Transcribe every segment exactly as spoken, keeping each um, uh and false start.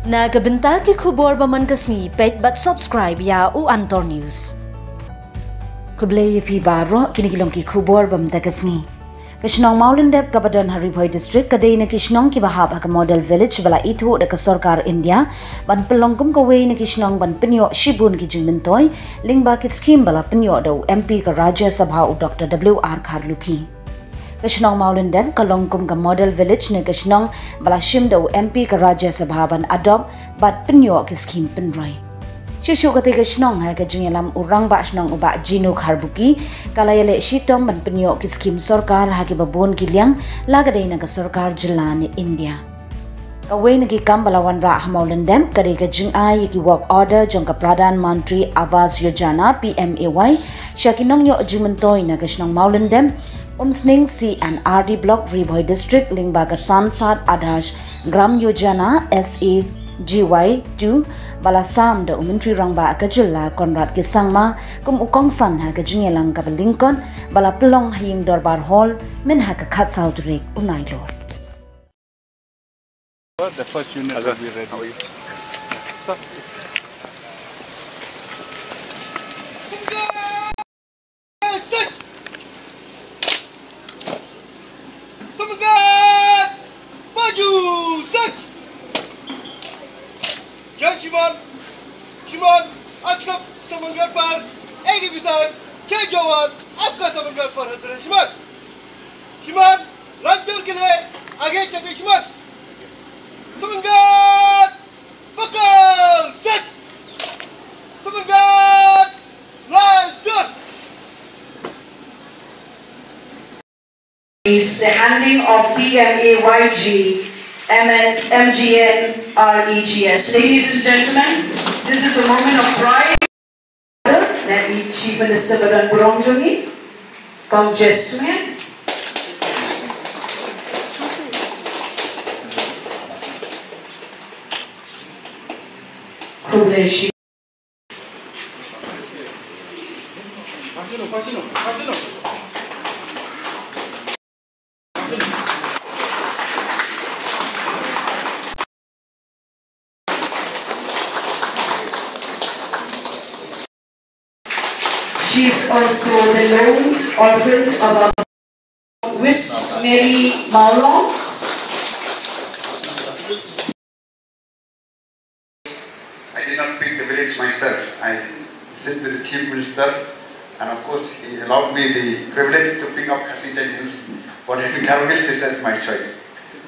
Na ka bynta ki khubor ba man ka sngi, peit bad subscribe ïa u Antor News. Khublei ïa phi baroh, kine ki long ki khubor ba mynta ka sngi. Ka shnong Mawlyndep kaba don ha Ri Bhoi District, ka dei na ki shnong kiba hap ha ka Model Village ba la ithuh da ka sorkar India ban pynlong kum kawei na ki shnong ban pynïoh shibun ki jingmyntoi lyngba ki skhim ba la pynïoh da u M P ka Rajya Sabha, u Doctor W R Kharlukhi. Ka shnong Mawlyndep ka long kum ka Model Village ne ka shnong ba la shim da u M P ka Rajya Sabha ban adopt bad pynïoh ki skhim pynroi. Shuh shuh katei ka shnong, ha ka jingïalam u Rangbah Shnong u Bah Jinu Kharbuki, ka la ïaleh shitom ban pynïoh ki skhim sorkar ha kiba bun ki liang, la ka dei na ka sorkar jylla ne India. Kawei na ki kam ba la wanrah ha Mawlyndep ka dei ka jingai ïa ki work order jong ka Pradhan Mantri Awas Yojana, P M A Y, sha ki nongïoh jingmyntoi na ka shnong Mawlyndep, Umsning C and R D Block, Ri Bhoi District, lyngba ka Sansad Adarsh Gram Yojana, S A G Y two, ba la sam da u Myntri Rangbah ka jylla Conrad K Sangma kum u kongsan ha ka jingïalang kaba lyngkot ba la pynlong ha Ïing Dorbar Hall mynha ka khatsaw tarik u Nailur. The first unit will be ready. Samantha! Maju! Set! जय श्रीमान, श्रीमान, आज का समंगल पर एक ही विषय, जय जवान, आपका समंगल पर हजर है श्रीमान। श्रीमान, राजदूत के लिए आगे चलते श्रीमान। समंगल! Bakal set! Semangat! Lanjut! Is the handing of P M A Y G M N, M G N R E G S. Ladies and gentlemen, this is a moment of pride. Lehse i Chief Minister ba don burom jong ngi, Kong Jesmond. Khublei shibun. She is also the lone orphan of our Miss Mary Mawlong. I did not pick the village myself. I sit with the Chief Minister, and of course, he allowed me the privilege to pick up Khasi Jaintia Hills. But in Garo Hills, it's just my choice.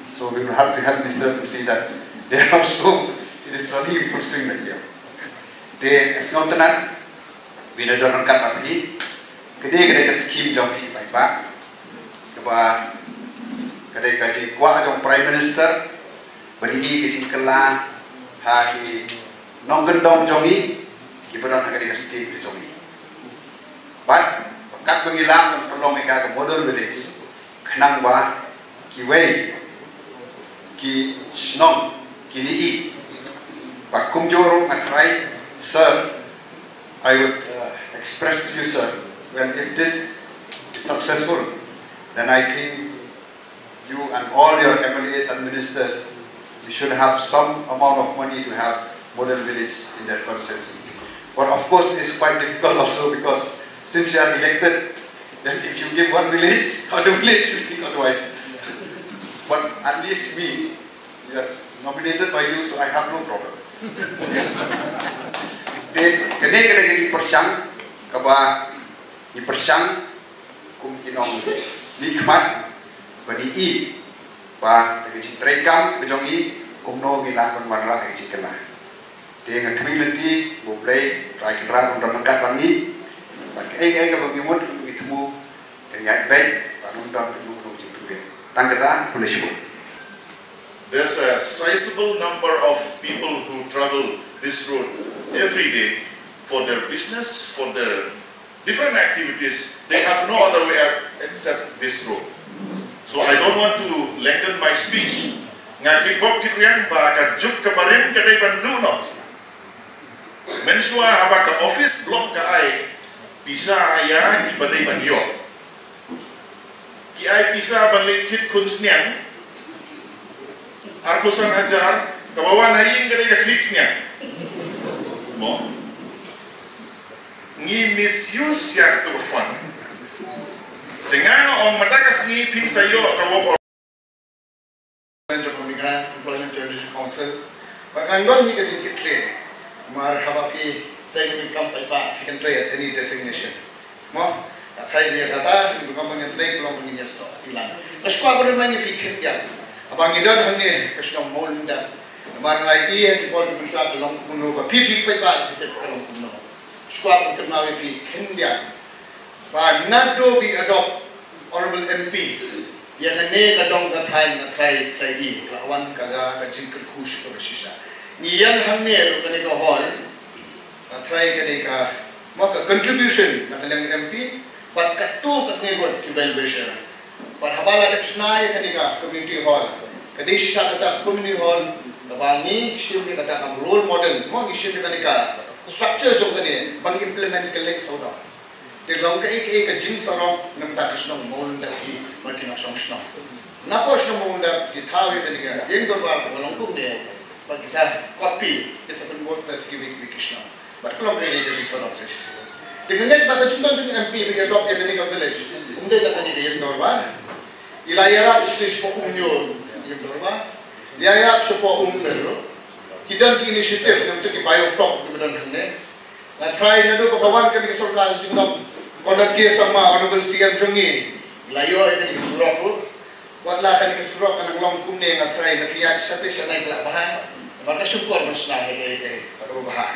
So we will have to help Minister to see that they also, it is running in full swing right here. Te sngewtynnat, bad don ryngkat bad phi. Kane ka dei ka skim jong phi paidbah. Kaba ka dei ka jingkwah jong Prime Minister ban ïoh ka jingkylla ha ki nongkyndong jong ngi kiba don ha kane ka state ka jong ngi. Bad katba ngi lah ban pynlong ïa ka model village, khnang ba kiwei ki shnong kin ïohi. Bad kumjuh ruh nga tharai, sir, I would uh, express to you, sir, well, if this is successful, then I think you and all your M L As and ministers, you should have some amount of money to have model village in that constituency. But of course, it's quite difficult also because since you are elected, then if you give one village, other village will think otherwise. But at least me, we are nominated by you, so I have no problem. Te, kane, kane ka jingpyrshang kaba ngi pyrshang kum ki nongmihkhmat ban ïohi ba da ka jingtreikam ka jong ngi kumno ngi lah ban wanrah ka jingkylla. Te nga khmih lynti ba U Blei Trai Kynrad un don ryngkat bad ngi. Bad kaei kaei kaba ngi mut ngi thmu kan ïaid beit bad un don kumno kumno ka jingpynbeit. Tang kata, khublei shibun. There's a sizable number of people who travel this road every day for their business, for their different activities. They have no other way except this road. So I don't want to lengthen my speech. Nga kwah ban kren ba ka juk ka barim ka dei ban duh noh. Mynshuwa haba ka office block ka ai pisa ïa kiba dei ban ïoh. Ki ai pisa ban leit thied khun sniang arphew san hajar, Kaba wan ha ïing ka dei ka khlieh sniang. Mo. Ngi misuse ïa katu ka fund. Te nga ong mynta ka sngi phin sa ïoh ka work order jong ka Meghalaya Employment Transition Council. Bad ngan don hi ka jingkitkhlieh. Namar haba phi trei ka kam paidbah, phi khlem trei at any designation. Mo, nga tharai ïa kata, ngi ba ngin trei ka long ba ngin ïa snoh kti lang. Nga sngewkwah ban remind ïa phi khyndiat. Haba ngi don hangne ka shnong Mawlyndap. Namar nga ïohi ha ki por ki mynshuwa ka long kumno, ba phi phi paidbah phi tip ka long kumno. Sngewkwah ban kynmaw ïa phi khyndiat. Ba naduh ba i adopt Honorable M P ïa kane ka dong ka thaiñ, nga tharai tharai i la wan ka la ka jingkyrkhu shisha kaba shisha. Ngi ïeng hangne ruh kane ka hall, nga tharai kane ka, mo, ka contribution na ka liang M P, bad katto katne ngut ki well wisher. Bad haba la dep shna ïa kane ka community hall, ka dei shisha kata community hall kaba ngi shim ïa kata ka role model, mo, ngi shim ïa kane ka structure jong kane ba ngi implement ka leng sawdong. Te long kaei kaei ka jingsarong na bynta ka shnong Mawlyndap hi bad ki nongshong shnong. Napoh shnong Mawlyndap ki thaw ïa kane ka ïing dorbar kaba long kumne, bad ki sa copy, ki sa pynbud na kiwei kiwei ki shnong. Bad ka long kaei kaei ka jingsarong sa shisha. Te nga ngeit ba ka jingdon jong M P ba i adopt ïa kane ka village, ym dei tang kane ka ïing dorbar. I la ïarap shisha shapoh Umñiur ïing dorbar. I la ïarap shapoh Umber. Ki don ki initiative, namar ki bioflock kiba don hangne. Nga tharai naduh ba ka wan kane ka sorkar jingdap, Conrad K Sangma, Honorable C M jong ngi, la ïoh ïa kane ka surok ruh. Wat la kane ka surok kan long kumne, nga tharai na phi ïa shatei shanai ka la bha. Namar ka shongkor ban shna ha kaei kaei kaba bha.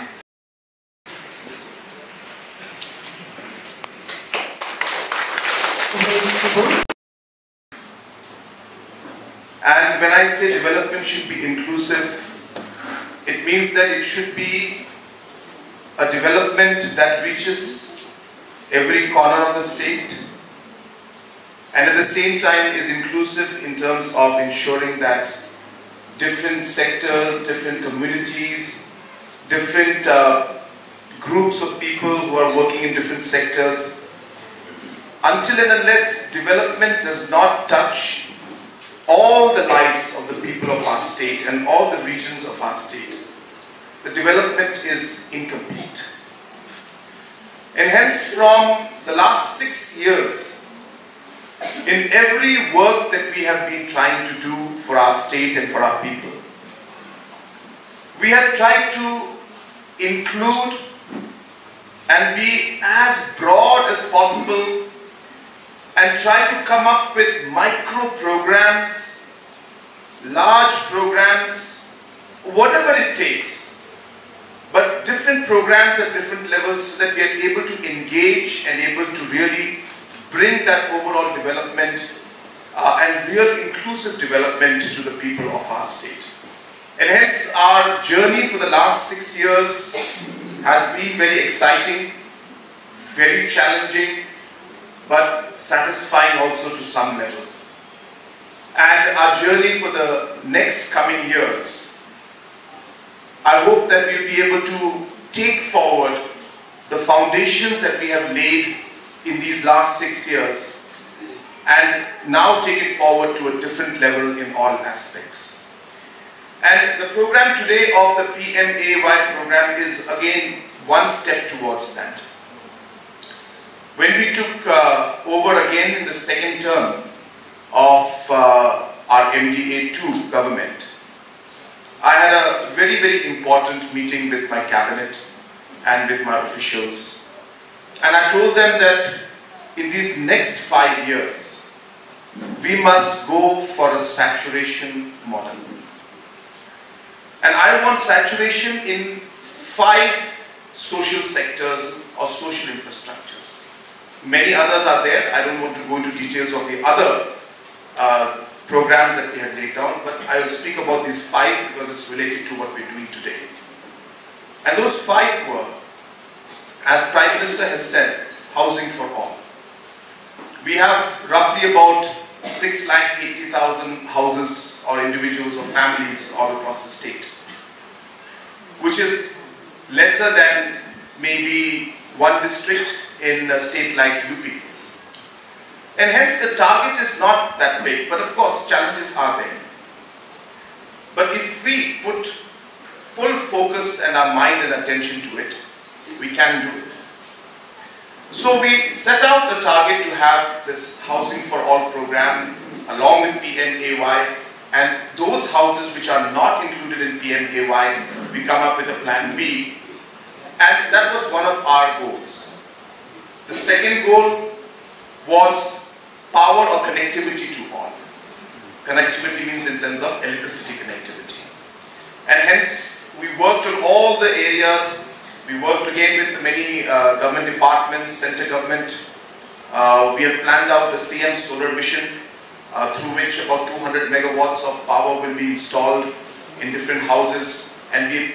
And when I say development should be inclusive, it means that it should be a development that reaches every corner of the state, and at the same time is inclusive in terms of ensuring that different sectors, different communities, different, uh, groups of people who are working in different sectors. Until and unless development does not touch all the lives of the people of our state and all the regions of our state, the development is incomplete. And hence, from the last six years, in every work that we have been trying to do for our state and for our people, we have tried to include and be as broad as possible and try to come up with micro programs, large programs, whatever it takes, but different programs at different levels so that we are able to engage and able to really bring that overall development, uh, and real inclusive development to the people of our state. And hence, our journey for the last six years has been very exciting, very challenging, but satisfying also to some level. And our journey for the next coming years, I hope that we'll be able to take forward the foundations that we have laid in these last six years and now take it forward to a different level in all aspects. And the program today of the P M A Y program is again one step towards that. When we took, uh, over again in the second term of, uh, our M D A two government, I had a very, very important meeting with my cabinet and with my officials. And I told them that in these next five years, we must go for a saturation model. And I want saturation in five social sectors or social infrastructures. Many others are there. I don't want to go into details of the other, uh, programs that we have laid down, but I will speak about these five because it's related to what we're doing today. And those five were, as Prime Minister has said, housing for all. We have roughly about six lakh eighty thousand houses or individuals or families all across the state, which is lesser than maybe one district in a state like U P. And hence the target is not that big, but of course challenges are there. But if we put full focus and our mind and attention to it, we can do it. So we set out the target to have this Housing for All program along with P M A Y, and those houses which are not included in P M A Y, we come up with a plan B, and that was one of our goals. The second goal was power or connectivity to all. Connectivity means in terms of electricity connectivity. And hence, we worked on all the areas. We worked again with the many uh, government departments, center government. Uh, we have planned out the C M solar mission, uh, through which about two hundred megawatts of power will be installed in different houses. And we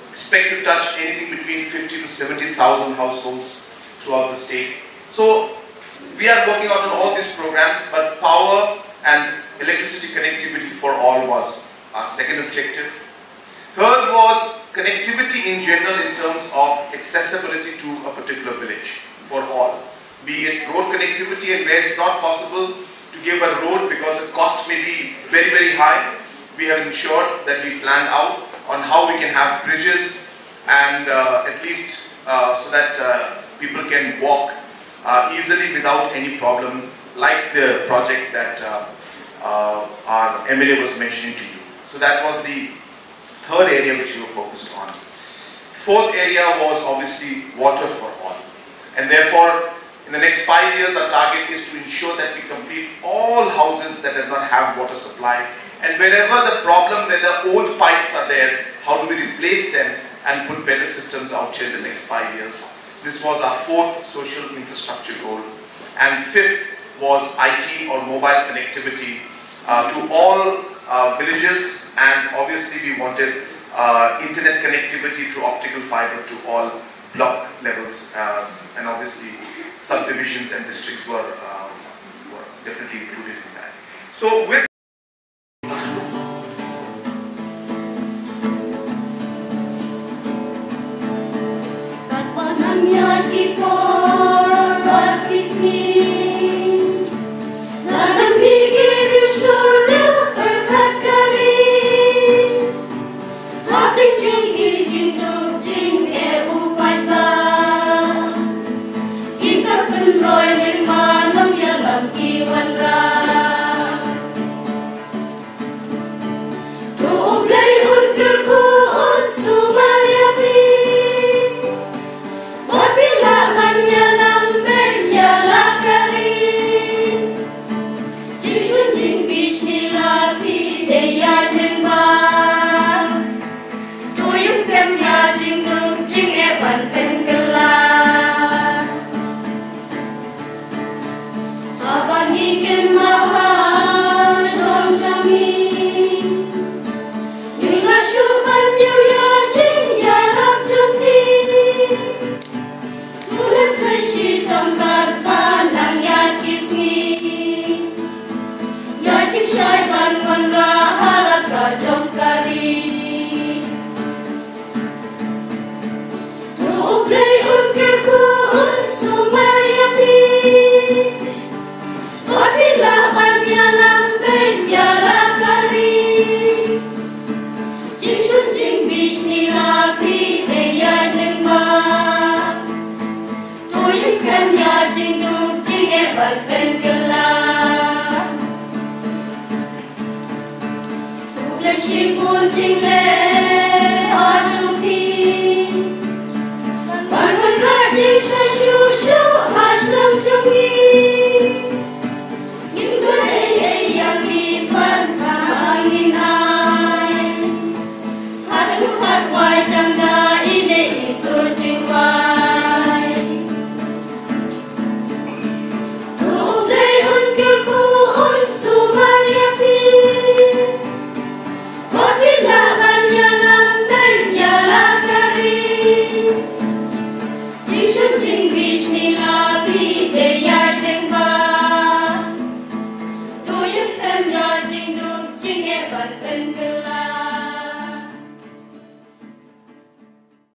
expect to touch anything between fifty to seventy thousand households throughout the state. So we are working out on all these programs, but power and electricity connectivity for all was our second objective. Third was connectivity in general in terms of accessibility to a particular village for all, be it road connectivity, and where it's not possible to give a road because the cost may be very, very high, we have ensured that we plan out on how we can have bridges and uh, at least uh, so that uh, people can walk uh, easily without any problem, like the project that uh, uh, our M L A was mentioning to you. So that was the third area which we were focused on. Fourth area was obviously water for all. And therefore, in the next five years, our target is to ensure that we complete all houses that do not have water supply. And wherever the problem, where the old pipes are there, how do we replace them and put better systems out here in the next five years? This was our fourth social infrastructure goal. And fifth was I T or mobile connectivity uh, to all uh, villages, and obviously we wanted uh, internet connectivity through optical fiber to all block levels, uh, and obviously subdivisions and districts were, uh, were definitely included in that. So with